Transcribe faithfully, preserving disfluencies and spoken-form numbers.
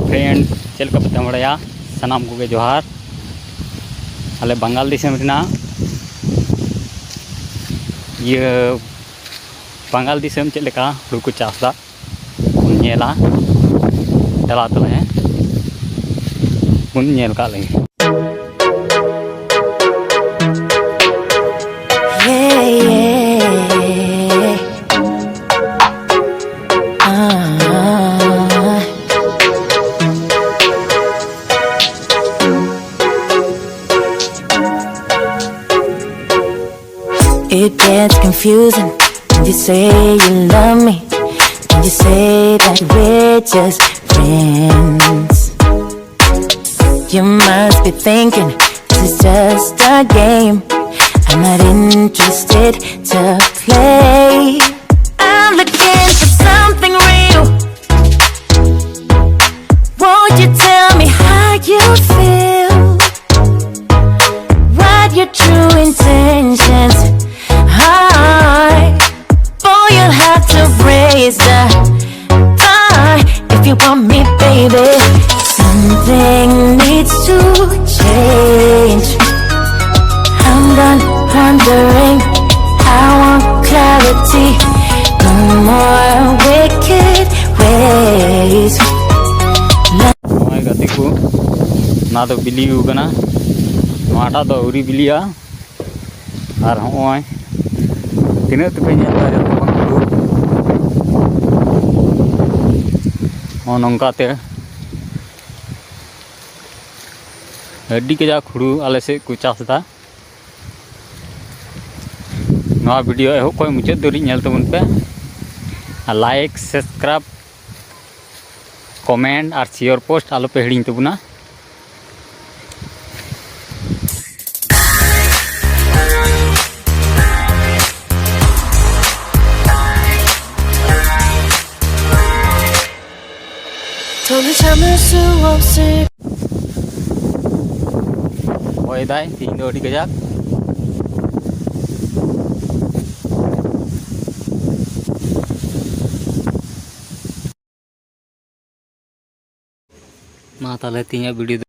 Friend, ᱪᱮᱫ ᱞᱮᱠᱟ ᱯᱮ ᱛᱟᱦᱮᱸ ᱵᱟᱲᱟᱭᱟ? ᱥᱟᱱᱟᱢ ᱠᱚᱜᱮ ᱡᱚᱦᱟᱨ᱾ ᱟᱞᱮ ᱵᱟᱝᱜᱟᱞ ᱫᱤᱥᱚᱢ ᱨᱮᱱᱟᱜ ᱤᱭᱟᱹ ᱵᱟᱝᱜᱟᱞ ᱫᱤᱥᱚᱢ ᱪᱮᱫ ᱞᱮᱠᱟ ᱦᱩᱲᱩ ᱠᱚ ᱪᱟᱥᱫᱟ ᱵᱚᱱ ᱧᱮᱞᱟ᱾ ᱪᱟᱞᱟᱜ ᱛᱟᱞᱮ ᱵᱚᱱ ᱧᱮᱞ ᱠᱟᱜ ᱞᱮᱜᱮ᱾ Yeah, yeah. Ah. It gets confusing when you say you love me, when you say that we're just friends. You must be thinking this is just a game. I'm not interested to play. I'm looking for something real. Won't you tell me how you feel? What your true intentions are? Boy, you'll have to raise the bar if you want me, baby. Something needs to change. I'm done wondering. I want clarity. No more wicked ways. ᱱᱚᱜᱼᱚᱭ ᱜᱟᱛᱮ ᱠᱚ, ᱱᱚᱣᱟ ᱫᱚ ᱵᱤᱞᱤ ᱠᱟᱱᱟ, ᱱᱚᱣᱟᱴᱟᱜ ᱫᱚ ᱟᱹᱣᱨᱤ ᱵᱤᱞᱤᱜᱼᱟ᱾ ᱟᱨ ᱦᱚᱸᱜᱼᱚᱭ ᱛᱤᱱᱟᱹᱜ ᱛᱮᱯᱮ ᱧᱮᱞ ᱮᱫᱟ, ᱡᱚᱛᱚ ᱠᱷᱚᱱ ᱦᱩᱲᱩ ᱱᱚᱜᱼᱚ ᱱᱚᱝᱠᱟ ᱛᱮ ᱟᱹᱰᱤ ᱠᱟᱡᱟᱠ ᱦᱩᱲᱩ ᱟᱞᱮ ᱥᱮᱫ ᱠᱚ ᱪᱟᱥ ᱮᱫᱟ᱾ ᱱᱚᱣᱟ ᱵᱷᱤᱰᱤᱭᱳ ᱮᱦᱚᱵ ᱠᱷᱚᱱ ᱢᱩᱪᱟᱹᱫ ᱫᱷᱟᱹᱨᱤᱡ ᱧᱮᱞ ᱛᱟᱵᱚᱱ ᱯᱮ, ᱟᱨ ᱞᱟᱭᱤᱠ, ᱥᱟᱵᱥᱠᱨᱟᱭᱤᱵ, ᱠᱚᱢᱮᱱᱴ ᱟᱨ ᱥᱮᱭᱟᱨ ᱯᱳᱥᱴ ᱟᱞᱚᱯᱮ ᱦᱤᱲᱤᱧ ᱛᱟᱵᱚᱱᱟ᱾ 더는 참을 수 없을 ᱦᱚᱭ ᱫᱟᱭ ᱛᱤᱦᱤᱧ ᱫᱚ ᱟᱹᱰᱤ ᱠᱟᱡᱟᱠ᱾ ᱢᱟ ᱛᱟᱦᱚᱞᱮ ᱛᱮᱦᱮᱧᱟᱜ video ᱫᱚ